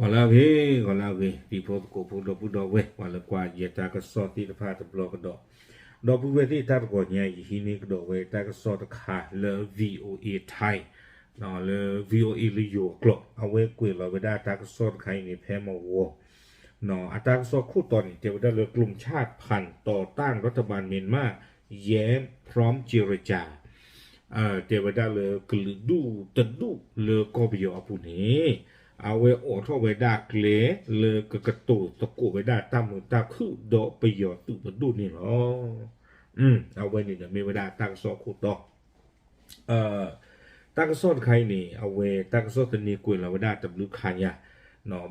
ဂီၤလၢအဂ့ၤ, ဂီၤလၢအဂ့ၤ, တံၤဖိသကိးဖိဒီပုၢ်ဒီဝဲၢ် ပှၤလၢကွၢ်ယဲတၢ်ကစီၣ်သ့ၣ်တဖၣ်တဘျီကဒီး, ဒီပုၢ်ဝဲၢ်သ့ၣ်တၢ်တဂီၤညါ ယဟံးန့ၢ်ကဒီးဝဲတၢ်ကစီၣ်တခါလၢ VOA Thai လၢ VOA လၢယိၤအကျိာ် အဝဲကွဲးလီၤဝဲဒၣ်တၢ်ကစီၣ်တခါအံၤန့ၣ် ဖဲမဝီ အတၢ်ကစီၣ်ခိၣ်တီန့ၣ် တဲဝဲဒၣ်လၢ กลุ่มชาติพันธุ์ต่อต้านรัฐบาลเมียนมาแย้มพร้อมเจรจา တဲဝဲဒၣ်လၢကလုာ်ဒူၣ်တဒူၣ်လၢကီၢ်ပယီၤအပူၤန့ၣ် အဝဲအိးထီၣ်ဝဲဒၣ်ကျဲလၢကကတိၤသကိးဝဲဒၣ်တၢ်မုာ်တၢ်ခုၣ်ဒီးပယီၤသုးပဒိၣ်န့ၣ်လီၤ. အဝဲန့ၣ်ဒီးမ့ၢ်ဝဲဒၣ်တၢ်ကစီၣ်အခိၣ်တီ တၢ်ကစီၣ်တခါအံၤန့ၣ် အဝဲတၢ်ကစီၣ်သန့ကွဲးလီၤဝဲဒၣ်တဘျုးခါညါ,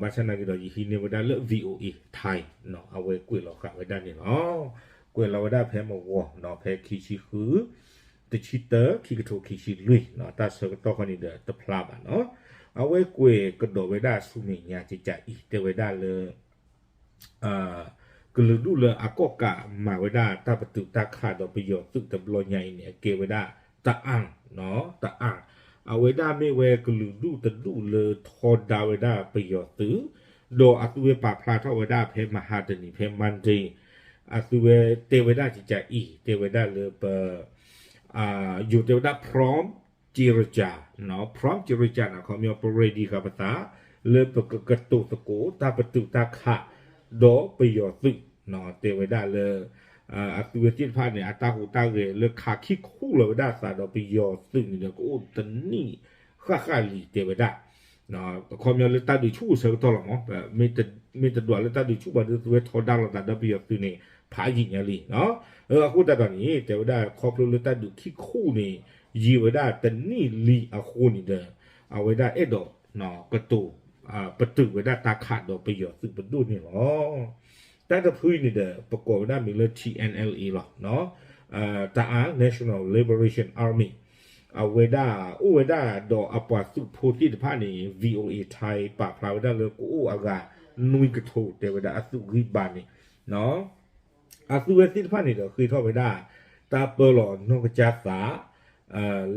ဘၣ်ဆၣ်နာ်က့ဒီး ယဟံးန့ၢ်ဝဲဒၣ်လၢ VOA Thai အဝဲကွဲးလီၤဃာ်ဝဲဒၣ်န့ၣ်လီၤ. ကွဲးလီၤဝဲဒၣ်ဖဲမဝီ ဖဲခံဆံဃု တဆံတၢ ခံကထိခံဆံလွံၢ် တၢ်ဆၢကတီၢ်ဃီန့ၣ်ဒီးတဖျါဘၣ်နီၤ. အဝဲကွဲးကဒီးဝဲဒၣ်ဆူမဲာ်ညါကကးအံၤ တဲဝဲဒၣ်လၢ ကလုာ်ဒူၣ်လၢအကီၣ်ကးမၤဝဲဒၣ်တၢ်ပတုာ်တၢ်ခးဒီးပယီၤသုးတဘျီညါအံၤန့ၣ် အကဲဝဲဒၣ် တအၣ်, တအၣ်, အဝဲဒၣ်မ့ၢ်ဝဲကလုာ်ဒူၣ်တဒူၣ်လၢထီဒါဝဲဒၣ်ပယီၤသုး, ဒီးအသုဝဲပာ်ဖျါထီၣ်ဝဲဒၣ်ဖဲမဟါတနံၤ ဖဲ Monday အသုဝဲတဲဝဲဒၣ်ကကးအံၤ တဲဝဲဒၣ်လၢပ ယိၤတဲဝဲဒၣ် prompt เจรจา prompt เจรจา န့ၣ် ခီပညီ ပ ready ဃာ်ပသး လၢပကကတိၤသကိးတၢ်ပတုာ်တၢ်ခး ဒီးပယီၤသုး, တဲဝဲဒၣ်လၢ အသုဝဲသ့ၣ်တဖၣ်န့ၣ် အတၢ်ဟူးတၢ်ဂဲၤလၢခးခံခူၣ်လီၤဝဲဒၣ်အသးဒီးပယီၤသုးန့ၣ်ဒီး ကအိၣ်တနံၣ်ဃၣ်ဃၣ်လံ တဲဝဲဒၣ် ခီပညီလၢတၢ်ဒုးဆူၣ်အဆၢကတီၢ်လီၤမး, မ့ၢ်တဒွးလၢတၢ်ဒုးဆူၣ်ဘၣ်ဒီး သုဝဲထီဒါလိာ်သးဒီးပယီၤသုးန့ၣ် ဖးယံာ်ညါလံ. အဃိသတးဒီးန့ၣ် တဲဝဲဒၣ်ခီဖျိလၢတၢ်ဒုးခံခူၣ်န့ၣ် ယံာ်ဝဲဒၣ်တနံၣ်လံအဃိန့ၣ်ဒီး အဝဲဒၣ်အဲၣ်ဒိး ကတိၤ ပတုာ်ဝဲဒၣ်တၢ်ခးဒီးပယီၤသုးပဒိၣ်န့ၣ်လီၤ. တၢ်တဖုအံၤန့ၣ်ဒီး ပကိးဝဲဒၣ်မ့ၢ်လၢ T N L A လီၤ. Taiwan National Liberation Army အဝဲဒၣ်အိၣ်ဝဲဒၣ်ဒီးအပှၤသုးဖိသ့ၣ်တဖၣ်န့ၣ် VOA Thai ပာ်ဖျါဝဲဒၣ်လၢကအိၣ်အဂၤနွံကထိ တဲဝဲဒၣ်အသုးဂံၢ်ဘါန့ၣ် အသုဝဲသ့ၣ်တဖၣ်န့ၣ်ဒီးဃ့ထီၣ်ဝဲဒၣ် တၢ်ပၢလီၤနီၢ်ကစၢ်သး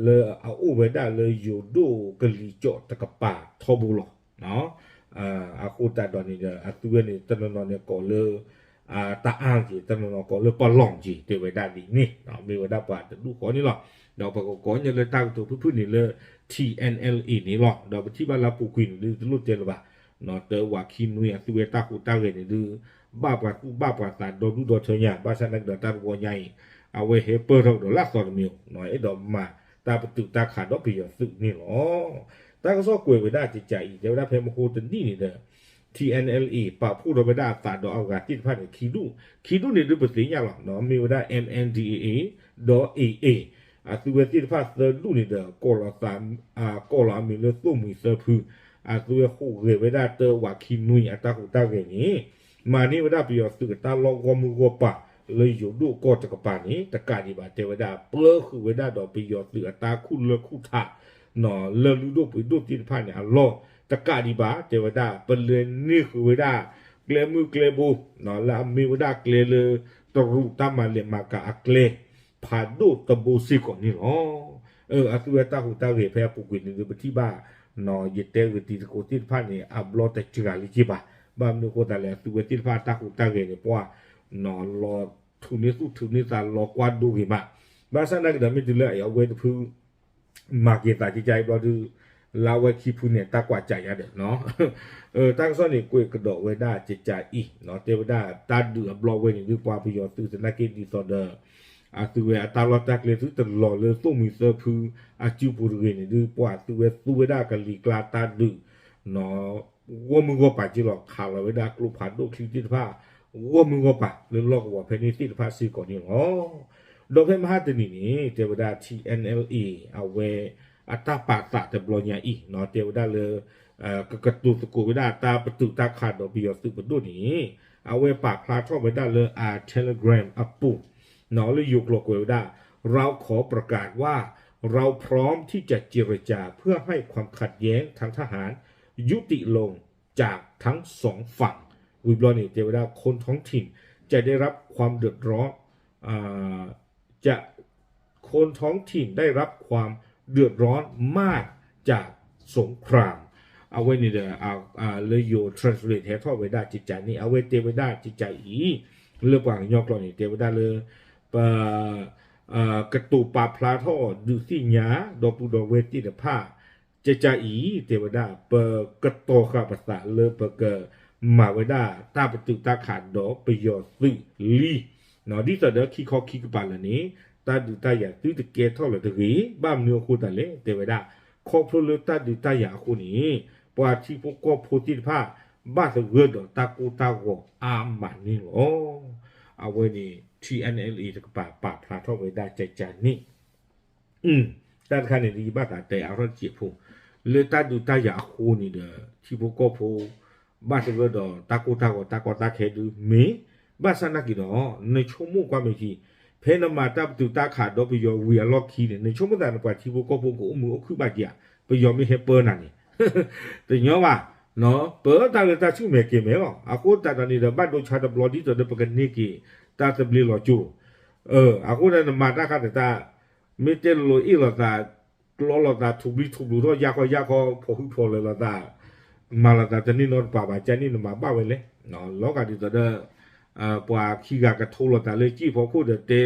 လၢအအိၣ်ဝဲဒၣ်လၢယိၤဒိၣ်ကလံၤစိးတကပၤထီဘိလီၤ. အဃိသတးဒီးန့ၣ်ဒီး အသုဝဲန့ၣ် တနီၤနီၤန့ၣ်ကိးလၢ တအၣ်က့ၤ, တနီၤနီၤကိးလၢပလီၢ်က့ၤ တဲဝဲဒၣ်ဒ်န့ၣ် မ့ၢ်ဝဲဒၣ်ပှၤတဒူၣ်ဃီန့ၣ်လီၤ. ဒီးပကကိးညီလၢတၢ်ကတိၤဖုၣ်ဖုၣ်န့ၣ်လၢ T N L A န့ၣ်လီၤ. ဒီးပထံၣ်ဘၣ်လၢအပူၤကွံာ်န့ၣ်ဒုး တလိၣ်တဲလၢၤဘၣ် တဝးခံနွံအသုဝဲတၢ်ဟူးတၢ်ဂဲၤန့ၣ်ဒုး ဘၣ်ပှၤသူၣ်ဘၣ်ပှၤသးဒီဒူၣ်ဒီထၢညါ, ဘၣ်ဆၣ်သနာ်က့ဒီးတၢ်တဂီၤညါအံၤ အဝဲဟဲပၢၢ်ထီၣ်ကဒီးလၢအသီတမံၤ, အဲၣ်ဒိးမၤတၢ်ပတုာ်တၢ်ခးဒီးပယီၤသုးန့ၣ်လီၤ. တၢ်ကစီၣ်ကွဲးဝဲဒၣ်ကကးအံၤ တဲဝဲဒၣ်ဖဲမဟါတနံၣ်န့ၣ်ဒီး T N L A ပာ်ဖှိၣ်ထီၣ်ဝဲဒၣ်အသးဒီးအဂၤသ့ၣ်တဖၣ်န့ၣ် ခံဒူၣ်, ခံဒူၣ်န့ၣ်ဒုးပသ့ၣ်ညါလီၤ, မ့ၢ်ဝဲဒၣ် M N D A A ဒီး A A အသုဝဲသ့ၣ်တဖၣ်သၢဒူၣ်န့ၣ်ဒီး ကိးလီၤအမံၤလၢသိၣ်မှံၤသၢဖု, အသုဝဲဟူးဂဲၤဝဲဒၣ်တဝးခံနွံအတၢ်ဟူးတၢ်ဂဲၤန့ၣ် မၤန့ၢ်ဝဲဒၣ်ပယီၤသုးအတၢ်လီၢ်ဂီၢ်မုၢ်ဂီၢ်ပၤ လၢယိၤဒိၣ်ကီၢ်တကပၤန့ၣ် တကးဒံးဘၣ် တဲဝဲဒၣ် ပၢဃုာ်ဝဲဒၣ်ဒီးပယီၤသုးအတၢ်ခူၣ်လၢၢ်ခူၣ်ထး လၢလုၢ်ဒိၣ်ပှ့ၤဒိၣ်သ့ၣ်တဖၣ်န့ၣ်အလီၢ်, တကးဒံးဘၣ် တဲဝဲဒၣ် ပလဲၤန့ၢ်ဃုာ်ဝဲဒၣ် ကျဲမုၢ်ကျဲဘိ လၢအမ့ၢ်ဝဲဒၣ်ကျဲလၢ တရူးတၢ်မၤလဲၤမၤကၤအကျဲ ဖးဒိၣ်တဘိစ့ၢ်ကီးန့ၣ်လီၤ. အသုဝဲတၢ်ဟူးတၢ်ဂဲၤဖဲအပူၤကွံာ်န့ၣ်ဒုး ပထံၣ်ဘၣ် ယတဲဂ့ၤတံၤသကိးသ့ၣ်တဖၣ်န့ၣ် အဘျီတစှၤလံက့ဘၣ်. ဘၣ်မနုၤအဃိသတးလဲၣ် အသုဝဲသ့ၣ်တဖၣ်တၢ်ဟူးတၢ်ဂဲၤန့ၣ် ပှၤ လီၤထူးန့ၢ်သူၣ်ထူးန့ၢ်သးလီၤကွၢ်ဒိဂ့ၤမး, ဘၣ်ဆၣ်သနာ်က့ဒီး မ့ၢ်တုၤလၢအဝဲတဖု မၤက့ၤသးကကါအံၤဘျီဒုး လၢအဝဲခံဖုန့ၣ် တၢ်ကွၢ်ကးယါဒီး တၢ်ကစီၣ်န့ၣ် ကွဲးကဒီးဝဲဒၣ်ကကါအံၤ တဲဝဲဒၣ်တၢ်ဒုးအဘျီဝဲန့ၣ်ဒုး ပှၤပယီၤသုးသနာ်က့ဒ်သိးဒီး အသုဝဲအတၢ်လီၢ်တၢ်ကျဲသုတလီၤလၢသိၣ်မှံၤသၢဖု အစုပူၤတဂ့ၤန့ၣ်ဒုး ပှၤအသုဝဲသူဝဲဒၣ်ကလံၤကျါတၢ်ဒုး ဂီၢ်မုၢ်ဂီၢ်ပၤက့လီၤ ခးလီၤဝဲဒၣ်ကျိဖးဒိၣ်ချံသ့ၣ်တဖၣ် ဂီၢ်မုၢ်ဂီၢ်ပၤလၢလီၢ်ကဝီၤဖဲန့ၣ်သ့ၣ်တဖၣ်စ့ၢ်ကီးန့ၣ်လီၤ. ဒီးဖဲမဟါတနံၤန့ၣ် တဲဝဲဒၣ် T N L A အဝဲ အတၢ်ပာ်သးတဘျီညါအံၤ တဲဝဲဒၣ်လၢ ကကတိၤသကိးဝဲဒၣ်တၢ်ပတုာ်တၢ်ခးဒီးပယီၤသုးပဒိၣ်န့ၣ် အဝဲပာ်ဖျါထီၣ်ဝဲဒၣ်လၢအ Telegram အပူၤ လၢယိၤကျိာ်ကွဲးဝဲဒၣ် เราขอประกาศว่า เราพร้อมที่จะเจรจาเพื่อให้ความขัดแย้งทางทหารยุติลงจากทั้งสองฝั่ง ဝံၤဘျီန့ၣ် တဲဝဲဒၣ် คนท้องถิ่นจะได้รับความเดือดร้อน จะ คนท้องถิ่นได้รับความเดือดร้อนมากจากสงคราม အဝဲန့ၣ်ဒီး လၢယိၤ translate ဟဲထီၣ်ဝဲဒၣ်ကကန့ၣ် အဝဲတဲဝဲဒၣ်ကကအံၤ လၢပှၤကညီကျိာ်န့ၣ် တဲဝဲဒၣ်လၢ ပ ကတိၤပာ်ဖျါထီၣ်ဒုးသ့ၣ်ညါ ဒီပုၢ်ဒီဝဲၢ်သ့ၣ်တဖၣ် ကကအံၤ တဲဝဲဒၣ် ပကတီၤဃာ်ပသးလၢပကမၤဝဲဒၣ် တၢ်ပတုာ်တၢ်ခးဒီးပယီၤသုးလံ ဒ်သိးဒီးခံခီခံကပၤလၢာ်န့ၣ် တၢ်ဒုးတၢ်ယၤသုတကဲထီၣ်လၢၤတဂ့ၤ ဘၣ်မနုၤအဃိသတးလဲၣ် တဲဝဲဒၣ် ခီဖျိလၢတၢ်ဒုးတၢ်ယၤအဃိန့ၣ် ပှၤထံဖိကီၢ်ဖိသ့ၣ်တဖၣ် ဘၣ်သဂၢၢ်ဒီးတၢ်ကိၢ်တၢ်ဂီၤအါမးန့ၣ်လီၤ. အဝဲန့ၣ် ထံ NLA တကပၤပာ်ဖျါထီၣ်ဝဲဒၣ်ကကန့ၣ် တၢ်တခါန့ၣ် ယဘၣ်သးတဲအါထီၣ်တစဲးဖိ လၢတၢ်ဒုးတၢ်ယၤအဃိန့ၣ်ဒီး ထံဖိကီၢ်ဖိ ဘၣ်သဂၢၢ်ဒီးတၢ်ကိၢ်တၢ်ဂီၤတၢ်ကီတၢ်ခဲဒုးမ့ၢ် ဘၣ်ဆၣ်နာ်က့ၤဒီး နဆိကမိၣ်ကွၢ်မ့ၢ်ထံ ဖဲနမၤတၢ်ပတုာ်တၢ်ခးဒီးပယီၤဝံၤအလီၢ်ခံန့ၣ် နဆိကမိၣ်သးနပှၤထံဖိကီၢ်ဖိကအိၣ်မုာ်အိၣ်ခုၣ်ဘၣ်က့ၤဧါ ပယီၤမ့ၢ်ဟဲပၢနၤန့ၣ် တညီဘၣ် ပၢတၢ်လၢတၢ်ဆူၣ်မဲာ်ကဲၤမဲာ်လီၤ. အဃိသတးဒီးန့ၣ်ဒီး ဘၣ်ဒိဆါတဘျီဒ်သိးဒီးပကန့ၢ်က့ၤ တၢ်သဘျ့လီၤကၠိ အဃိဒီးနမၤတၢ်ခါန့ၣ်တၢ် မ့ၢ်တဲလိၤအ့ၣ်လိာ်သး ကျီလိာ်သး ထူးဘျံထူးဘျူးထီၣ် ယၢ်ခီယၢ်ခီ ဖီၣ်ဟုၣ်ဖီၣ်လၢာ်လိာ်သး မၤလိာ်သးတန့ၢ်နီတပၤဘၣ် ကန့ၣ်နမၤဘၣ်ဝဲလဲၣ် လီၤဂာ်ဒ်သိးဒီး ပှၤခံဂၤကထိလိာ်သးလၢစ့ၢ်ဖီခိၣ်ဒီးတဲ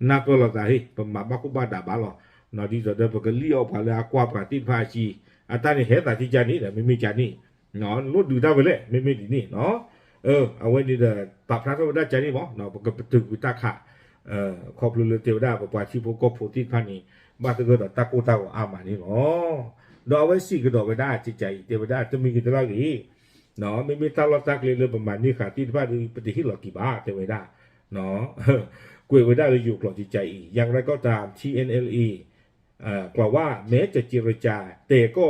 နၢ်ပၢၢ်လိာ်သးဟ့ၣ် ပမၤဘၣ်ခိၣ်ဘၣ်ဒးဘၣ်လီၤ. ဒ်သိးဒီးပကလံၣ်အီၣ်ပှၤလၢအကွၢ်ပှၤသ့ၣ်တဖၣ်အစ့ အတၢ်န့ၣ်ဟဲသးကကန့ၣ်ဒီး မ့မ့ၢ်ကန့ၣ် လိၣ်ဒုးတၢ်ဝဲလဲၣ် မ့မ့ၢ်ဒ်န့ၣ် အဝဲန့ၣ်ဒီး ပာ်ဖျါထီၣ်ဝဲဒၣ်ကန့ၣ်မး ပကပတုာ်ကွံာ်တၢ်ခး ခီဖျိလၢတဲဝဲဒၣ်ပပှၤထံဖိကီၢ်ဖိသ့ၣ်တဖၣ်န့ၣ် ဘၣ်သဂၢၢ်ဒီးတၢ်ကိၢ်တၢ်ဂီၤအါမးန့ၣ်လီၤ. ဒီးအဝဲစံးကဒီးဝဲဒၣ်ကကအံၤ တဲဝဲဒၣ်တမံၤဂ့ၤတလၢ်ဂ့ၤ မ့မ့ၢ်တၢ်လီၢ်တၢ်ကျဲလၢပမၤန့ၢ်ဃာ်သ့ၣ်တဖၣ်ဒီး ပတဟ့ၣ်လီၤက့ၤဘၣ် တဲဝဲဒၣ် ကွဲးဝဲဒၣ်လၢယိၤကျိာ်ကကအံၤ อย่างไรก็ตาม ทีเอ็นเอลเอ กล่าวว่าแม้จะเจรจา แต่ก็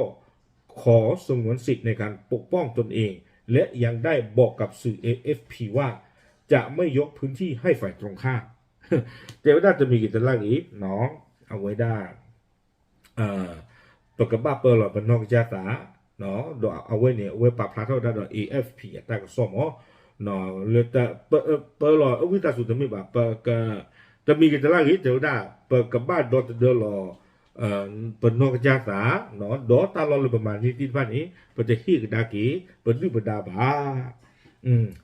ขอสงวนสิทธิ์ในการปกป้องตนเอง และยังได้บอกกับสื่อ เอเอฟพี ว่าจะไม่ยกพื้นที่ให้ฝ่ายตรงข้าม တဲဝဲဒၣ်တမံၤဂ့ၤတလၢ်ဂ့ၤ အဝဲဒၣ် ပကဘၣ်ပၢလီၤပနီၢ်ကစၢ်သး ဒီးအဝဲန့ၣ် အဝဲပာ်ဖျါထီၣ်ဝဲဒၣ်ဒီး เอเอฟพี အတၢ်ကစီၣ်မး လၢ ပၢလီၤအဝံသးစူၤတမ့ၢ်ဘၣ် ပက တမံၤဂ့ၤတလၢ်ဂ့ၤ တဲဝဲဒၣ် ပကဘၣ်ဒီသဒၢလီၤ ပနီၢ်ကစၢ်သး ဒီးတၢ်လီၢ်လၢပမၤန့ၢ်သ့ၣ်တဖၣ်န့ၣ် ပတဟ့ၣ်ကဒါက့ၤ ပဒုၣ်ပဒါဘၣ်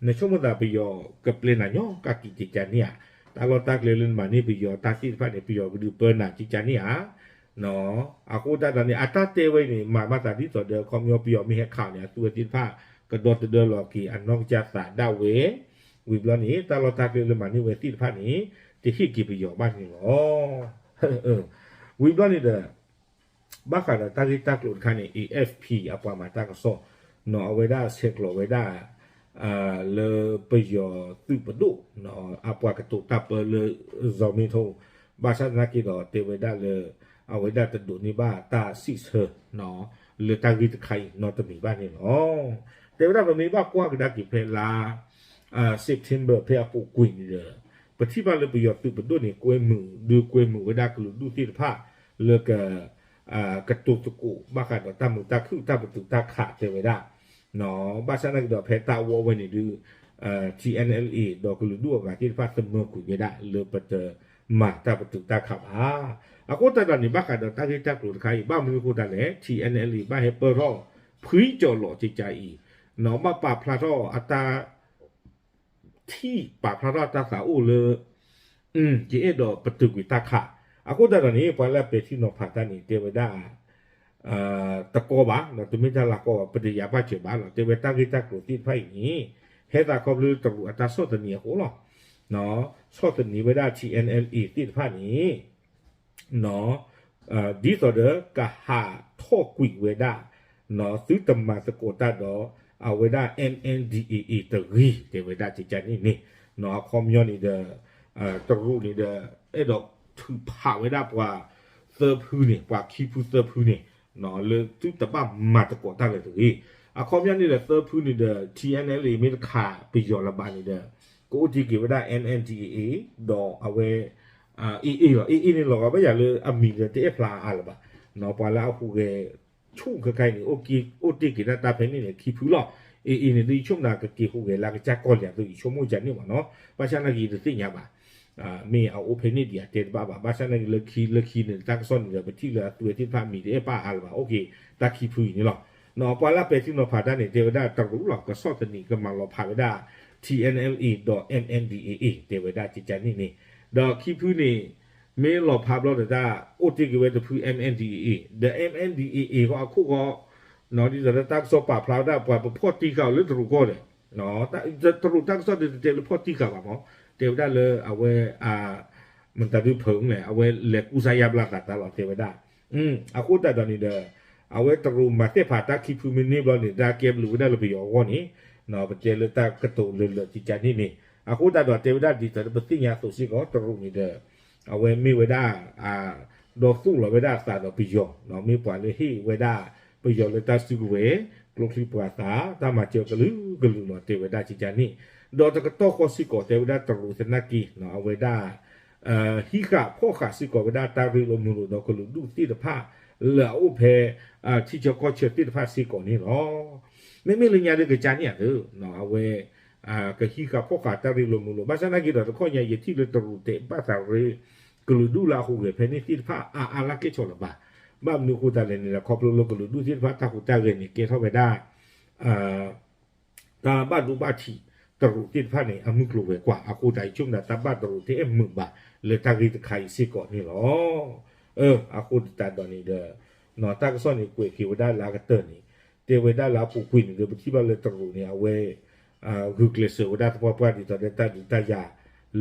နဆိကမိၣ်သးပယီၤကပျဲနၤညီကက့ၤကကန့ၣ်ဧါ, တၢ်လီၢ်တၢ်ကျဲလၢနမၤန့ၢ်ပယီၤတၢ်သ့ၣ်တဖၣ်န့ၣ် ပယီၤကဒုးပၢနၤကကန့ၣ်ဧါ. အဃိသတးဒီးန့ၣ် အတၢ်တဲဝဲအံၤန့ၣ် မၤမၤသးဒ်သိးဒီး ခီပညီပယီၤမ့ၢ်ဟဲခးအီၤန့ၣ် အသုဝဲသ့ၣ်တဖၣ် ကဒီသဒၢလီၤက့ၤအနီၢ်ကစၢ်သးဒၣ်ဝဲ ဝံၤဘျီန့ၣ် တၢ်လီၢ်တၢ်ကျဲလၢမၤန့ၢ်ဝဲသ့ၣ်တဖၣ်န့ၣ် တဟ့ၣ်က့ၤပယီၤဘၣ်န့ၣ်လီၤ. ဝံၤဘျီန့ၣ်ဒီး ဘၣ်ဃးဒီးတၢ်ဂ့ၢ်တၢ်ကျိၤတခါန့ၣ် เอเอฟพี အပှၤမၤတၢ်ကစီၣ် နီၢ်အဝဲဒၣ်ဆဲးကျိးဝဲဒၣ် လၢပယီၤသုးပဒိၣ် အပှၤကတိၤတၢ်ပၢလၢ ဇော်မင်းထွန်း ဘၣ်ဆၣ်သနာ်က့ဒီး တဲဝဲဒၣ်လၢ အဝဲဒၣ်တဒိးန့ၢ်ဘၣ်တၢ်စံးဆၢ လၢတၢ်ဂ့ၢ်တခါအံၤနီတမံၤဘၣ်န့ၣ်လီၤ. တဲဝဲဒၣ်ပမ့ၢ်ဘၣ်ကွၢ်ကဒါက့ၤဖဲလါ September ဖဲအပူၤကွံာ်န့ၣ်ဒီး ပထံၣ်ဘၣ်လၢပယီၤသုးပဒိၣ်န့ၣ် ကွဲမုာ် ဒုးကွဲမုာ်ဝဲဒၣ်ကလုာ်ဒူၣ်သ့ၣ်တဖၣ် လၢက ကတိၤသကိး ဘၣ်ဃးဒီးတၢ်မုာ်တၢ်ခုၣ်တၢ်ပတုာ်တၢ်ခးတဲဝဲဒၣ် ဘၣ်ဆၣ်သနာ်က့ဒီး ဖဲတၢ်အဝီဝဲန့ၣ်ဒုး ထံ NLA ဒီးကလုာ်ဒူၣ်အဂၤသ့ၣ်တဖၣ် သမၢကွံာ်ဝဲဒၣ်လၢပတမၤတၢ်ပတုာ်တၢ်ခးဘၣ်. အဃိသတးဒီးန့ၣ် ဘၣ်ဃးဒီးတၢ်ဂ့ၢ်တၢ်ကျိၤတခါအံၤ ဘၣ်မနုၤအဃိသတးလဲၣ် ထံ NLA ဘၣ်ဟဲပၢထီၣ် ဖှံကၠီၤလီၤကကအံၤ ဘၣ်ပာ်ဖျါထီၣ်အတၢ် ထံၣ်ပာ်ဖျါထီၣ်တၢ်သးအိၣ်လၢ ယအဲၣ်ဒိးပတုာ်ကွံာ်တၢ်ခး. အဃိသတးဒီးန့ၣ် ပှၤလၢအပဲာ်ထံနီၤဖးတၢ်န့ၣ် တဲဝဲဒၣ် တကီဘၣ် တမ့ၢ်တၢ်လၢကီဘၣ် ပတယၤဘၣ်စၢၤဘၣ်လီၤ. တဲဝဲတၢ်ဂ့ၢ်တၢ်ကျိၤသ့ၣ်တဖၣ်အံၤန့ၣ် ဟဲသးခီဖျိတရူးအတၢ်ဆီၣ်သနံးအဃိလီၤ. ဆီၣ်သနံးဝဲဒၣ် ထံ NLA သ့ၣ်တဖၣ်န့ၣ် ဒ်သိးဒီးကဟးထီၣ်ကွံာ်ဝဲဒၣ် သုတမၤသကိးတၢ်ဒီး အဝဲဒၣ် MNDAA တဂ့ၤ တဲဝဲဒၣ်ကကန့ၣ်န့ၣ် အခီပညီန့ၣ်ဒီး တရူးန့ၣ်ဒီး အဲၣ်ဒိးထုးဖးဝဲဒၣ်ပှၤသၢဖုန့ၣ် ပှၤခံဖုသၢဖုန့ၣ် လၢသုတဘၣ်မၤသကိးတၢ်လၢၤတဂ့ၤ. အခီပညီန့ၣ်ဒီး သၢဖုန့ၣ်ဒီး ထံ NLA မ့ၢ်တခးပယီၤလၢၤဘၣ်န့ၣ်ဒီး ကအိၣ်တ့ၢ်က့ၤဝဲဒၣ် MNDAA ဒီးအဝဲ AA လီၤ. AA န့ၣ်လီၤဂာ်ဘၣ်ယၤလၢအမံၤဒီးတအဲၣ်ဖျါအါလၢၤဘၣ်. ပှၤလၢအဟူးဂဲၤဆူၣ်ခဲခါအံၤန့ၣ် အိၣ်တ့ၢ်က့ၤဒၣ်တၢ်ဖဲန့ၣ်န့ၣ် ခံဖုလီၤ. AA န့ၣ် ဒ်ယဆိကမိၣ်ကက့ၤဟူးဂဲၤလၢကစၢ်ကီၢ်လံၤအသိး ယဆိကမိၣ်ကန့ၣ်မ့ၢ်နီၤ. ဘၣ်ဆၣ်သနာ်က့ယတသ့ၣ်ညါဘၣ် မ့ၢ်အအိၣ်ဖဲန့ၣ်ဒံးအတဲတဘၣ်ဘၣ်. ဘၣ်ဆၣ်သနာ်က့လၢခံလၢခံန့ၣ် တၢ်ကစီၣ်န့ၣ်ဒီး ပထံၣ်လၢအသုဝဲသ့ၣ်တဖၣ်မံၤတအဲၣ်ပၣ်အါလၢၤဘၣ်. အိၣ်က့ၤ တၢ်ခံဖုအံၤန့ၣ်လီၤ. ပှၤလၢပဲာ်ထံနီၤဖးတၢ်န့ၣ် တဲဝဲဒၣ်တရူးလီၤ ကဆီၣ်သနံးကမၤလီၤဖးဝဲဒၣ် T N L A ဒီး M N D A A တဲဝဲဒၣ်ကကန့ၣ်န့ၣ်, ဒီးခံဖုန့ၣ် မ့ၢ်လီၤဖးဘျီဒီးတၢ်အိၣ်တ့ၢ်က့ၤဝဲတဖု M N D A A ဒီး M N D A A ဃီအခိၣ်ဃီ ဒ်သိးလၢတၢ်ကစီၣ်ပာ်ဖျါဝဲဒၣ်ပှၤပဖီၣ်တံၢ်ဃာ်အီၤလၢတရူးကီၢ်ဒီး တရူးတၢ်ကစီၣ်ဒုးတတဲလၢဖီၣ်တံၢ်ဃာ်ဘၣ်မး, တဲဝဲဒၣ်လၢအဝဲ မတၤဒုးဖုးလဲၣ် အဝဲလဲၤကူစါယါဘျါသးတၢ်လီၤ တဲဝဲဒၣ်. အဃိသတးဒီးန့ၣ်ဒီး အဝဲတရူးမၤသ့ၣ်ဖးတၢ်ခံဖုမ့ၢ်န့ၢ်ဘျီန့ၣ် တၢ်ကဲဘျုးဝဲဒၣ်လၢပယီၤအဂီၢ်န့ၣ် ပတဲလၢတၢ်ကတိၤလၢလၢာ်ကကန့ၣ်န့ၣ်, အဃိသတးဒီးတဲဝဲဒၣ်ဒ်သိးလၢပသ့ၣ်ညါအသိးစ့ၢ်ကီး တရူးန့ၣ်ဒီး အဝဲမ့ၢ်ဝဲဒၣ် ဒီးသူၣ်လီၤဝဲဒၣ်အသးဒီးပယီၤ မ့ၢ်ပှၤလၢဟ့ၣ်ဝဲဒၣ်ပယီၤလၢတၢ်စုကဝဲၤ ကျိချံမျိာ်သၣ် တၢ်မၤစၢၤကလုာ်ကလုာ်လီၤ တဲဝဲဒၣ်ကကန့ၣ်, ဒီးတကတီၢ်ဃီစ့ၢ်ကီး တဲဝဲဒၣ်တရူးသနာ်က့ အဝဲဒၣ် ဟံးဃာ်ဖီၣ်ဃာ်စ့ၢ်ကီးဝဲဒၣ်တၢ်ရ့လိာ်မုာ်လိာ်ဒီးကလုာ်ဒူၣ်သ့ၣ်တဖၣ် လၢအအိၣ်ဖဲ ထံဆၢကီၢ်ဆၢသ့ၣ်တဖၣ်စ့ၢ်ကီးန့ၣ်လီၤ. မ့မ့ၢ်လၢညါဒုးကကန့ၣ်ဧါသ့ အဝဲ ကဟံးဃာ်ဖီၣ်ဃာ်တၢ်ရ့လိာ်မုာ်လိာ် ဘၣ်ဆၣ်သနာ်က့ဒီးတခီညါ ယထံၣ်လၢတရူးတဲဘၣ်သးရ့ ကလုာ်ဒူၣ်လၢအဟူးဂဲၤဖဲန့ၣ်သ့ၣ်တဖၣ် အါအါလၢကဲၣ်ဆိးလၢၤဘၣ်. ဘၣ်မနုၤအဃိသတးလဲၣ်န့ၣ်ဒီး ခီဖျိလၢကလုာ်ဒူၣ်သ့ၣ်တဖၣ်တၢ်ဟူးတၢ်ဂဲၤန့ၣ် ကဲထီၣ်ဝဲဒၣ် တၢ်ဘၣ်ဒိဘၣ်ထံး တရူးသ့ၣ်တဖၣ်န့ၣ် အမုၢ်ကျိၤဝဲၤကွာ် အဃိသတး ယဆိကမိၣ်တၢ်ဘၣ်တရူးတအဲၣ်မုာ်ဘၣ်လၢတၢ်ဂ့ၢ်တခါအံၤစ့ၢ်ကီးန့ၣ်လီၤ. အဃိသတးဒီးန့ၣ်ဒီး တၢ်ကစီၣ်န့ၣ်ကွဲးက့ၤဝဲဒၣ်လၢအကတၢၢ်န့ၣ် တဲဝဲဒၣ်လၢအပူၤကွံာ်န့ၣ်ဒီး ပထံၣ်ဘၣ်လၢတရူးန့ၣ် အဝဲ ဂုာ်ကျဲးစၢးဝဲဒၣ်သပှၢ်ပှၢ်ဒ်သိးဒီးတၢ်ဒုးတၢ်ယၤ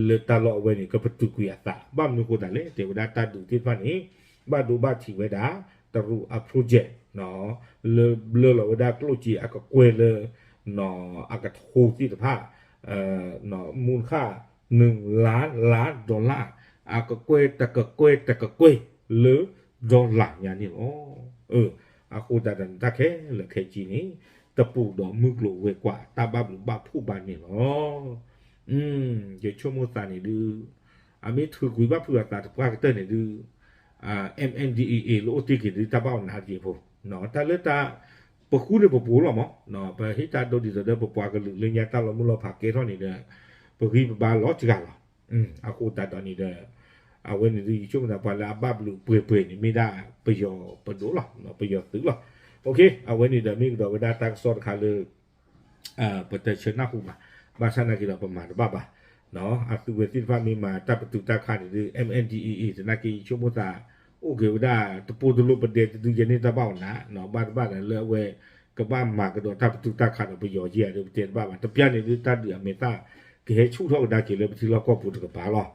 လၢတၢ်လီၢ်အဝဲန့ၣ် ကပတုာ်ကွံာ်အသး ဘၣ်မနုၤအဃိသတးလဲၣ် တဲဝဲဒၣ်တၢ်ဒုးသ့ၣ်တဖၣ်န့ၣ် ဘၣ်ဒိဘၣ်ထံးဝဲဒၣ် တရူးအ project လၢဘျၢလီၤဝဲဒၣ်ကျိၣ်စ့အကကွဲၢ်လၢ အကထိသ့ၣ်တဖၣ် မူလခ နုၣ်လါလါ dollar အကကွဲၢ်တကကွဲၢ်တကကွဲၢ်လၢ dollar ညါန့ၣ်လီၤ. အဃိသတးဒီးန့ၣ်တၢ်ခဲလၢာ်ခဲဆ့န့ၣ် တပူၤဒီးမုၢ်ကျိၤဝဲၤကွာ်တၢ်ဘၣ်ဘျုးဘၣ်ဖှိၣ်ဘၣ်န့ၣ်လီၤ. ယဆိကမိၣ်သးန့ၣ်ဒုး အမ့ၢ်ထုးကွံာ်ဘၣ်ဖုးအသးတပှၢ်ကတၢၢ်န့ၣ်ဒုး MNDAA လၢအိၣ်တ့ၢ်က့ၤဒုးတၢ်ဘၣ်အီၤနးတက့ၢ်ဖိ တၢ်လၢတၢ် ပဃုန့ၣ်ပပူၤလီၤမး ပဟ့ၣ်တၢ်ဒိဒ်သိးဒီးပပှၤကလုာ်လၢညါတၢ်လီၤမုၢ်လီၤဖးကဲထီၣ်န့ၣ်ဒီး ပဂံၢ်ပဘါလီၤတဂၤလီၤ. အဃိသတးဒီးန့ၣ်ဒီး အဝဲန့ၣ်ဒုးယဆိကမိၣ်သးပှၤလၢအဘၣ်ဘျုးပှဲၤပှဲၤန့ၣ် မ့ၢ်ဒၣ်ပယီၤပဒိၣ်လီၤ ပယီၤသုးလီၤ. အဝဲန့ၣ်ဒီးမ့ၢ်ကဒီးဝဲဒၣ်တၢ်ကစီၣ်တခါလၢ ပတဆၢနၢ်ဟူဘၣ်, ဘၣ်ဆၣ်သနာ်က့ဒီးပမၤတဘၣ်ဘၣ်. အသုဝဲသ့ၣ်တဖၣ်မ့ၢ်မၤတၢ်ပတုာ်တၢ်ခးန့ၣ်ဒုး MNDAA သနာ်က့ယဆိကမိၣ်သး အိၣ်က့ၤဝဲဒၣ်တပိၢ်တလိၣ်ပဒဲတဒုယဲန့ၣ်တၢ်ဘၣ်အီၤနး ဘၣ်တဘၣ်ဒီးလၢအဝဲ ကဘၣ်မၤကဒီးတၢ်ပတုာ်တၢ်ခးဒီးပယီၤက့ဧါဒီးပတဲတဘၣ်ဘၣ်. တပျၢ်န့ၣ်ဒုးတၢ်ဒုးအမဲာ်သၣ် ကဟဲဆူၣ်ထီၣ်ကဒါက့ၤလၢပထံလီၢ်ကီၢ်ပူၤတကပၤလီၤ.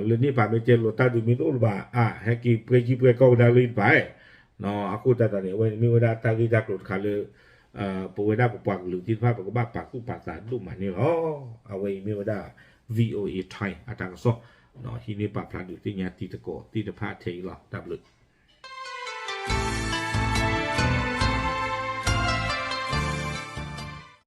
လၢန့ၣ်ပာ်မ့ၢ်တဲလီၤတၢ်ဒုးမ့ၢ်တအိၣ်လၢၤဘၣ် အါ ဟဲက့ၤပှဲၤကံပှဲၤကီၢ်ဝဲဒၣ်လၢတပၤ အဃိသတးဒီးန့ၣ် အဝဲန့ၣ်မ့ၢ်ဝဲဒၣ်တၢ်ဂ့ၢ်တၢ်ကျိၤတခါလၢ ပဝဲဒၣ်ပပှၤကလုာ်သ့ၣ်တဖၣ် ပကဘၣ်ပာ်သူၣ်ပာ်သးဒိၣ်မးန့ၣ်လီၤ. အဝဲအံၤမ့ၢ်ဝဲဒၣ် VOA Thai အတၢ်ကစီၣ် ဟံးန့ၢ်ပာ်ဖျါဒုးသ့ၣ်ညါတံၤသကိးသ့ၣ်တဖၣ်ထဲအံၤလီၤ. တၢ်ဘျုး